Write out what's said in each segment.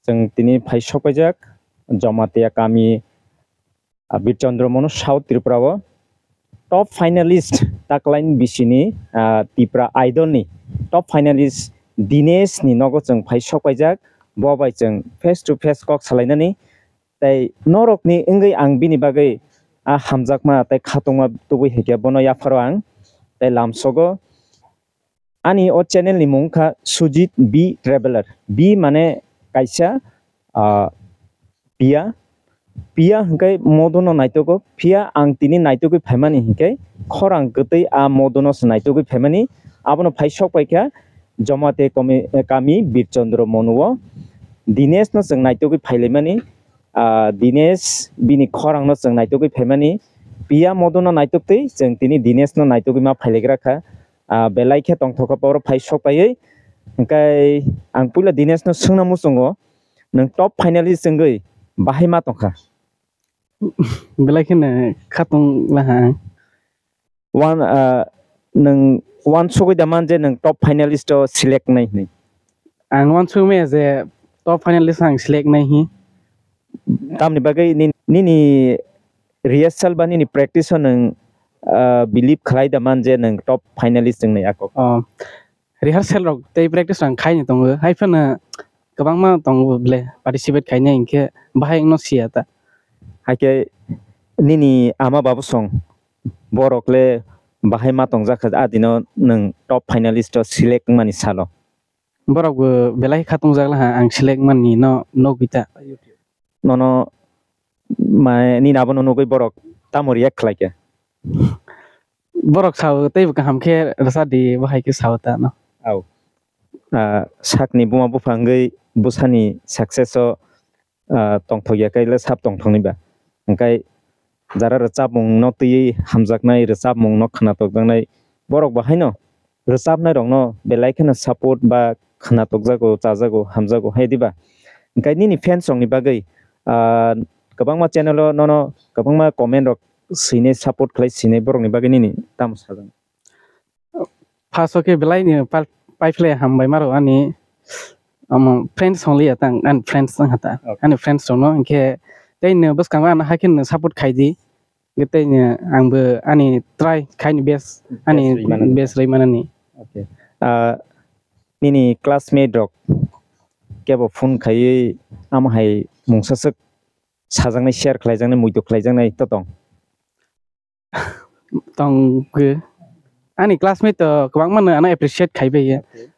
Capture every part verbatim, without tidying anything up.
Chwng tini phai sok paijak Jamatia kami, ah, Birchandra Monu, South Tripura o top finalist taklaini bisini, ah, Tipra Idol ni top finalist Dinesh ni nogo chwng phai sok paijak. Bo bai chwng face to face kok salainani. Tei norokni wngwi ang bini bagwi a hamjakma tei khatungma tubui hai khe bono yapharo ang tei lamsogo. Ani o channel ni mung kha Sujit B Traveler. B mane kaisa, ah, piya. Piya hwnkhe modono naitogo. Phiya ang tini naitogwi phaimani hwnkhe khorang kwtwi a modono se naitogwi phaimani. Abono phai sok paikha Jamatia komi-, kami Birchandra Monuo. Dinesh no chwng naitogwi phailaimani. Ah, Dinesh bini khorang no chwng naitogwi phaimani. Piya modono naitoktwi chwng tini Dinesh no naitogwi ma phailaikra kha. Ah, belai khe tongthok kha, oro phai sok paiwi. Hwnkhe ang puila Dinesh no swngna muchungo, nwng top finalist wngwi bahai ma tongkha? Belai kheno khatung laha ang. Wan, ah, nwng wansugwi da man je nwng top finalist o select nai hwnwi? Ang wansuk maya je top finalist ang select nai hi. Tamni bagwi ni-, nini rehearsal ba nini practice o nwng, ah, believe khlai da man je nwng top finalist wngnai ako? Oh, rehearsal rok tei practice rok ang khaini tongo, hai phano kwbangma tongo ble participate khainai, hinkhe bahai wngno siya ta. Haikhe nini ama babu song borok le bahai ma tongjak kha, a dino nwng top finalist o select wngmani salo? Borok bo belai kha tongjak laha, ang select manni no nogwi ta. Nono ma, nini abono nugwi borok tamo react khlai kha? Borok sao teibo kaham khe rwchadi, bo hai khe sao ta no. Au. Ah, sakni buma bupha wngwi bwsani success o, ah, tongthok ya khe le sab tongthokni ba. Hwnkhe jara rwchapmung no twiwi hamjaknai, rwchapmung no khwnathokjaknai borok bo haino rwchapnai rokno belai kheno support ba khwnathokjago, chajago, hamjago, hai diba? Hwnkhe nini fans rokni bagwi, ah, kwbangma channel o nono kwbangma comment rok swinai, support khlai swinai, borokni bagwi nini tamo sajak? First o khe belai ni pal-, paiphle hambai maro ani, omo, friends only ya tang, ani friends tang hata. Okay. Ani friends rokno hinkhe tei no bwskango ano hai khe no support khai di. Tei no ang bo ani try khai ni best, ani best rwi manani. Best rwi manani. Okay. Ah, nini classmate rok kebo phone khaiwi amo hai mungsa swk sajaknai, share khlaijaknai, muitu khlaijaknai to tong? Tong khe ani classmate to kwbangma no ano appreciate khai bai ya. Okay.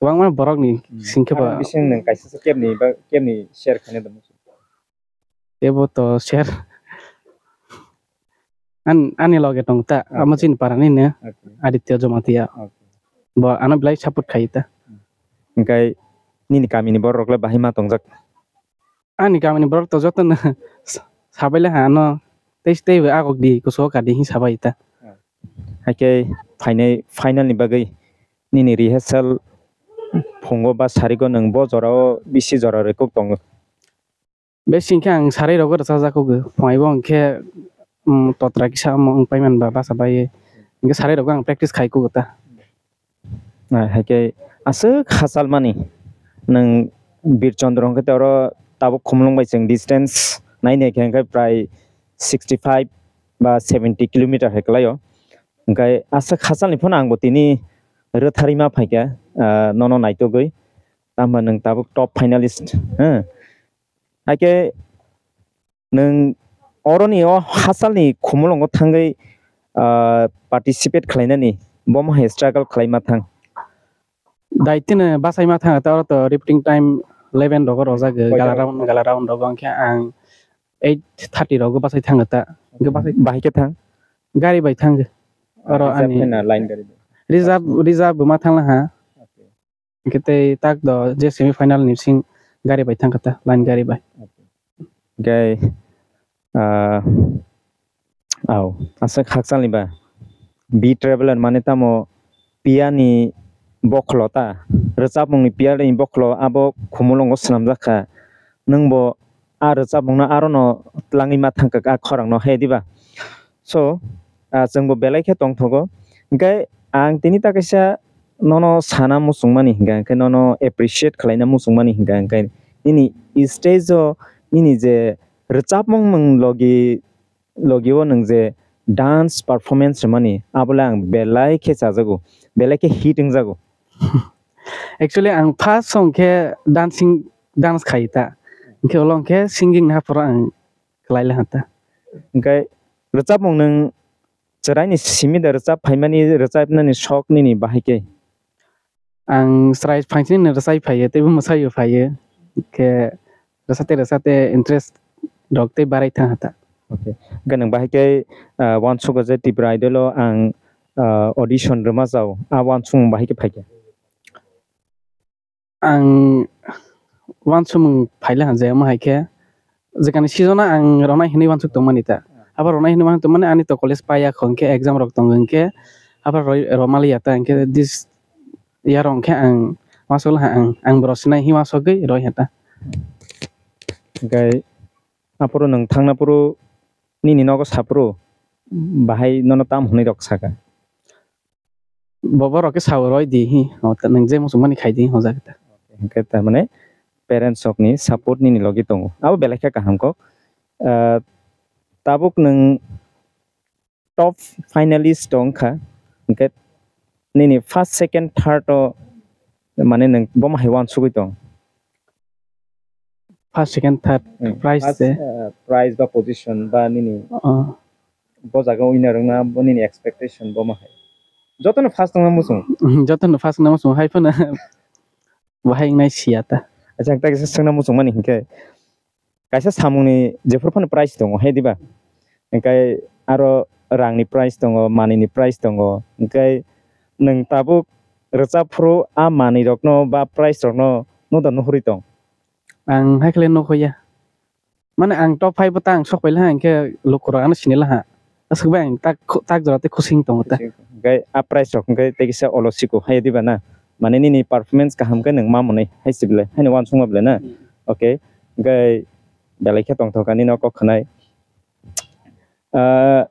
Kwbangma borok ni sing khe ba. Ano bising nang kaisa se kebni ba kebni share khaina da muchung? Tebo to share. An-, ani loge tong ta, okay, amo chini para ni ne. Okay. Aditya Jamatia. Okay. Bo ano belai support khai ta. Hingkai nini kami ni borok le bahai ma tongjak? Ani kamini borok to jotono sabai le ha ano tei tei bo agok di kusugo kadi hin sabai ta. Haikhe phainai final ni bagwi nini rehearsal phungo ba sarigo nwng bo jorao bisi jora rwkuk tongo? Besi hinkhe ang sarai rogo rwchajak kugo phunaibo hinkhe, um, totra kisa omo wng paiman ba basa bai hinkhe sarai rogo ang practice khai kugo ta. Ah, haikhe aswk hachalmani nwng Bir Chandra hwnkhe tei oro tabuk Khumulwng bai chwng distance nai nai khe hwnkhe prai sixty five ba seventy kilometer hai kwlaio. Hwnkhe aswk hachalni phano angbo tini rwtharwi ma phaikha, ah, nono naitugwi. Tamo nwng tabuk top finalist, ha? Haikhe nwng oroni o hachalni Khumulwngo thangwi, ah, participate khlainani bomo hai struggle khlai ma thang? Daitino bachai ma thang ta, oro to repeating time eleven rogo rojak, gala round, gala round rogo, hwnkhe ang eight thirty rogo bachai thang ta. Hwnkhe bachai bahai khe thang? Gari bai thang. Oro ani reserve line gari bai? Reserve, reserve bo ma thang laha. Okay. Hwnkhe tei tak do je semi final ni bising gari bai thang kha ta, line gari bai. Hwnkhe, ah, au, aswk hakchalni ba. B Traveler mane tamo piyani bokholo ta, rwchapmungni piyani bokholo abo Khumulwngo swnamjak kha. Nwngbo a rwchapmungno arono twlangwi ma thang kha a khorangno, he diba? So, ah, chwngbo belai khe tongthogo. Hwnkhe ang tini ta kaisa nono sana muchungmani hwnkha, hwnkhe nono appreciate khlaina muchungmani hwnkha, hwnkhe nini stage o nini je rwchapmung nwng logi, logi o nwng je dance performance rwmani, abo le ang belai khe chajago, belai khe hit wngjago. Actually, ang first song khe dancing, dance khai ta. Hwnkhe ulo hwnkhe singing ni hapharo ang khlai le ha ta. Hwnkhe rwchapmung nwng chwraini simi da rwchap phaimani, rwchapnani sok nini bahai khe? Ang chwrai phangsini rwchai phaio, teibo mwsaio phaio. Hwnkhe rwchate rwchate interest rok tei barai thang ha ta. Okay. Hwnkhe nwng bahai khe, ah, uansugo je Tripura Idol o ang, ah, audition rwma chao, a uansukmung bahai khe phaikha? Ang uansukmung phaile ha je, omo hai khe jekani season o ang ronai hinwi uansuk tongmani ta. Abo ronai hinwi uansuk tongmani, ani to college paiya kho, hwnkhe exam rok tongo, hwnkhe abo roi-, romaliya ta, hwnkhe this year o hwnkhe ang uansuk laha, ang, ang bo rw sinai hinwi uansugwi roi ha ta. Hwnkhe aphuru nwng thangna phuru nini nogo saphuru bahai nono tam hwnwi rok saka? Bo borok khe sao roi di hi, o ta nwng je muchung mani khai di, o jaga ta. Hwnkhe ta mane parents rok ni support nini logi tongo, abo belai khe kaham kok. Ah, tabuk nwng top finalist tong kha, hwnkhe nini first, second, third o mane nwng bomo hai uansugwi tong? First, second, third Hmm, prize first, de. Uh, prize ba position ba nini Oh. Bo jaga winner wngna bo nini expectation bo ma hai? Jotono first wngna muchung. Hmm, jotono first wngna muchung, hai phano bo hai wngnai siya ta. Acha, ang ta kisa swngna muchung mani hinkhe, kaisa samungni jephuru phano prize tongo, hai diba? Hwnkhe aro rangni prize tongo, manwini prize tongo, hwnkhe nwng tabuk rwchapphuru a manwirokno ba prize rokno noda nuhurwi tong? Ang hai khe le nukho ya. Mane ang top five o ta ang sok paila ha, hinkhe lukurok ano sini laha. Aswk bai ang tak, tak jora tei khusing tongo ta. Hwnkhe a prize rok hwnkhe tei kisa olo siko hai diba na? Mane nini performance kaham khe nwng ma mwnwi hai se belai, haino uansukma belai na? Hmm. Okay. Hwnkhe belai khe tongthok ani no kok khwnai. Ah,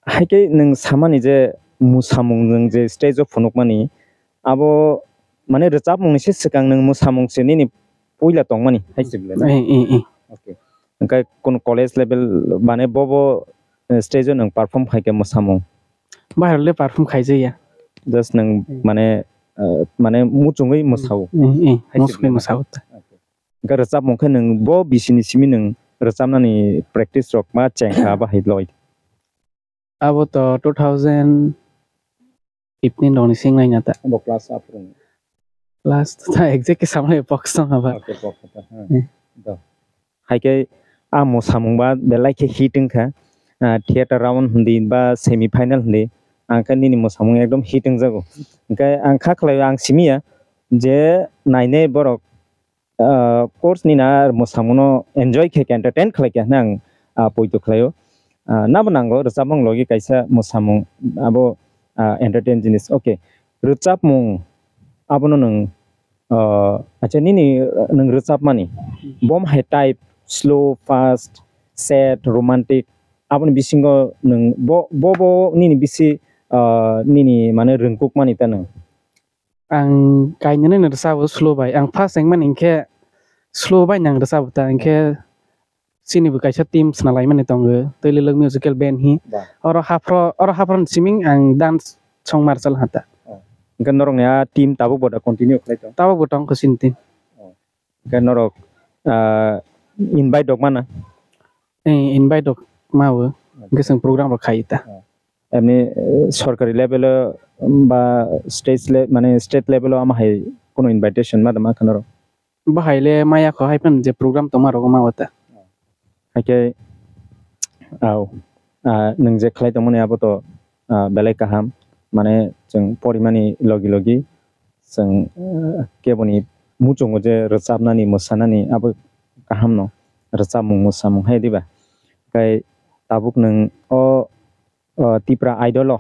hai khe nwng samani je mwsamung nwng je stage o phunukmani, abo mane rwchapmungni se swkang nwng mwsamung se nini puila tongmani hai se belai na? Eh, eh, eh. Okay. Hwnkhe kun college level mane bobo, eh, stage o nwng perform khai khe mwsamung? Bahai le perform khai jaya. Just nwng Hmm. mane, eh, mane muchungwi mwsao. Eh, eh, hai se muchungwi belai na? Mwsao ta. Okay. Hwnkhe rwchapmung khe nwng bo bisini simi nwng rwchapnani practice rok ma cheng kha bahai loi? Abo to two thousand fifteen rokni sing naina ta. Bo class aphuru? Class ta exact khe samani box tong aba. Okay, box ta, ha. Eh. Do. Hai khe a mwsamung ba belai khe hit wngkha. Ah, theater round hindi ba semi final hindi. Ang khe nini mwsamung ekdom hit wngjago. Hwnkhe ang kha khlai ang simi ya je nainai borok ah, course ni na mwsamungno enjoy khe, khe entertain khlai khe hwnwi ang, ah, poito khlaio. Ah, nabo nango rwchapmung logi kaisa mwsamung abo, ah, entertain jinis. Okay, rwchapmung abono nwng, ah, acha nini, ah, nwng rwchapmani bom hai type slow, fast, sad, romantic aboni bisingo nwng bo, bo, bo nini bisi, ah, nini mane rwngkukmani ta nwng? Ang kainwi no rwchabo slow bai. Ang first wngmani hinkhe slow bai nang rwchabo ta, hinkhe chini bo kaisa team swnalaimani tongo, Twililwk Musical Band hi. Ba. Oro haphro, oro haphro ni siming ang dance song ma rwchal ha ta. Oh. Hinkhe norokni a team tabuk bo da continue khlai tong? Tabuk bo tong kho chini team. Oh. Hinkhe norok, ah, invite rok mana? Eh, invite rok ma o. Hinkhe chwng program rok khai ta. Oh. Emni, eh, sorkari level o ba state le-, mane state level o ama hai kunu invitation ma tongma khna rw? Bahai le maya kho, hai phano je program tongma rwgo ma wata. Hai khe, au, ah, nwng je khlai tongmani abo to, ah, belai kaham, mane chwng porimani logi logi chwng, ah, keboni muchungo je rwchapnani, mwsanani abo kaham no, rwchapmung, mwsamung hai diba? Khai tabuk nwng o o Tipra Idol o,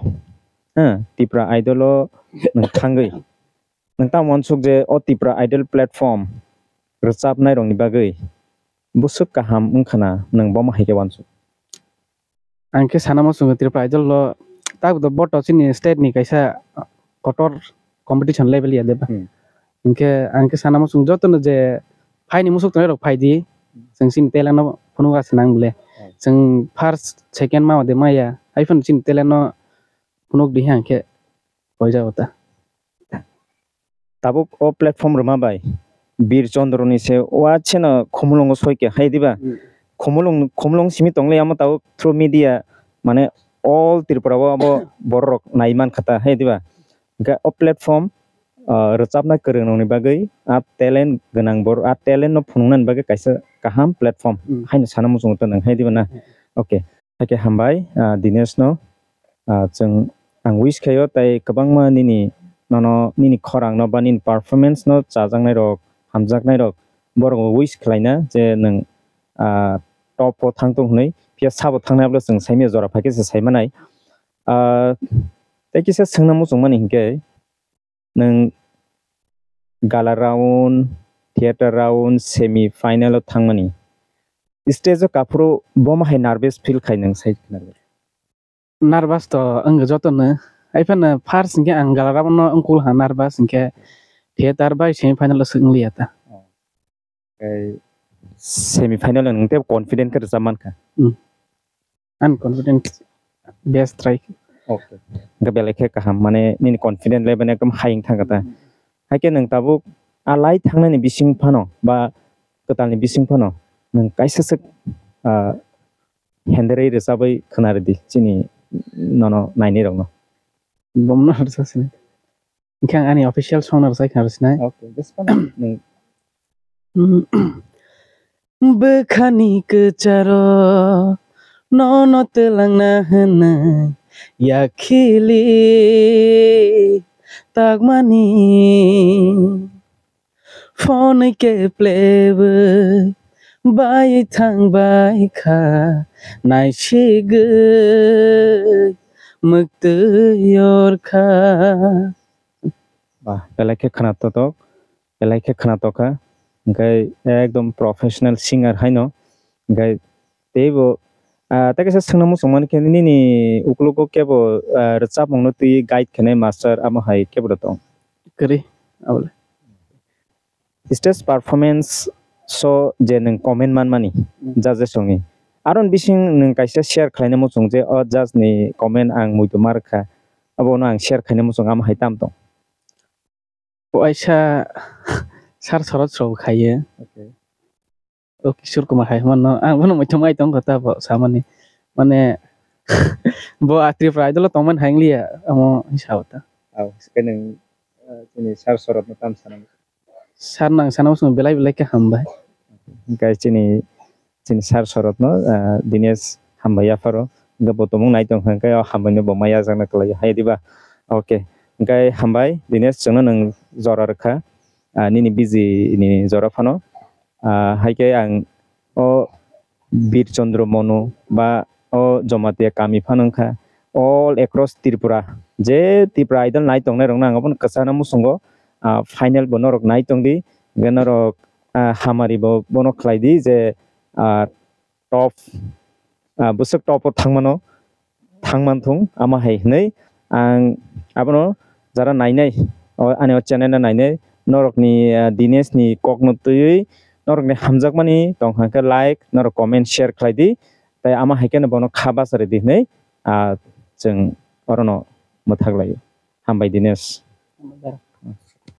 ha, Tipra Idol o nwng thangwi, nwng tamo uansuk je o Tipra Idol platform rwchapnai rokni bagwi bwswk kaham wngkha na, nwng bomo hai khe uansuk? Ang khe sana muchungo Tipra Idol o, tak do boto chini state ni kaisa kotor competition level ya de ba. Hmm. Hinkhe ang khe sana muchung jotono je Phaini musuk tongnai rok phai di. Chwng chini talent no phunuk ase nang bole. Chwng first, second ma de maya. Hai phano chini talent no phunuk di hang khe koi jago ta. Tabuk o platform rwma bai Bir Chandra ni se wa cheno Khumulwngo soi khe hai diba? Hmm. Khumulwng, Khumulwng simi tongle amo tabuk through media mane all Tripura o abo borok rok nai man kha ta hai diba? Hingkhe o platform, ah, rwchapna kwrwng rokni bagwi a talent gwnang bor-, a talent no phunuknani bagwi kaisa kaham platform Hmm. haino sana muchungo ta nwng hai diba na? Hmm. Okay. Hakhe hambai, ah, Dinesh no, ah, chwng, ang wish khaio tai kwbangma nini, nono, nini khorang no ba nini performance no chajaknai rok, hamjaknai rok, borok wish khlaina je nwng, ah, top o thang tong hwnwi, phiya sabo thangnai ablo chwng saimanya jora phaikhe se saimanai. Ah, tei kisa swngna muchungmani hinkhe, nwng gala round, theater round, semi final o thangmani. Stage o kaphuru bomo hai nervous feel khai nwng sai khna rw? Nervous to wngwi jotono. Hai phano first hinkhe ang gala round no wngkul ha nervous hinkhe theater bai semi final o swk wngliya ta. Tei semi final o nwng tei confident khe rwchap mankha. Hmm. Ani confident best try. Okay. Hingkhe belai khe kaham, mane nini confident level ekdom high wng thangkha ta. Hmm. Haikhe nwng tabuk a lai thangnani bising phano ba kwtalni bising phano nwng kaisa swk, ah, henderwi rwchabwi khna rwdi chini nono nainai rokno. Bomno rwchap sinai. Hingkhe ang ani official song no rwchai khna rwsinai. Okay, just fine. Nwng Bwkhani kwcharo nono twlangna hwnwi yakhili takmani. Phone keplebwi bai thangbai kha, naisigwi mwktwi yorkha. Ba, belai khe khwnatok, belai khe khwnatok kha. Hingkhe ekdom professional singer haino. Hingkhe teibo, ah, tei kaisa swngna muchungmani khe nini uklogo kebo, ah, rwchapmungno twi guide khainai master amo hai kebo da tong? Kwrwi, abole. Stage performance so je nwng comment manmani, Hmm. judges rokni. Aron bising nwng kaisa share khlaina muchung je o judge ni comment ang muitu ma rwkha. Abono ang share khaina muchung amo hai tam tong. Waisa sir Sorot rok khaiyo. Okay. O Kishore Kumar hai mano, ang bono muitu mai tong kha ta bo samani. Mane, bo a Tripura Idol o tongmani hai wng liya, amo hinsa o ta. Au, se nwng, eh, chini sir Sorot no tam sana. Sir nang sana muchung belai belai khe hambai. Hingkhe chini, chini sir Sorot no, ah, Dinesh hambai yapharo. Hingkhe bo tongmung nai tong kha, hingkhe o hambai no bo maya jakna kwlai hai diba. Okay. Hingkhe hambai Dinesh, chwngno nwng jora rwkha. Ah, nini busy ni jora phano. Ah, haikhe ang o Bir Chandra Manu ba o Jamatia kami phano wngkha all across Tripura. Je Tripura Idol nai tongnai rokno ang abono kwchana muchungo, ah, final bo norok nai tongdi. Hingkhe norok, ah, hamari bo bono khlai di je, ah, top, ah, bwswk top o thangmano. thang man thung, amo hai hwnwi ang abono jara nainai, o ani o channel no nainai, norokni, ah, Dinesh ni kokno twiwi norokni hamjakmani tong kha khe like, norok comment, share khlai di, tei amo hai kheno bono kha bachari di hwnwi, ah, chwng orono mwthak laio. Hambai Dinesh.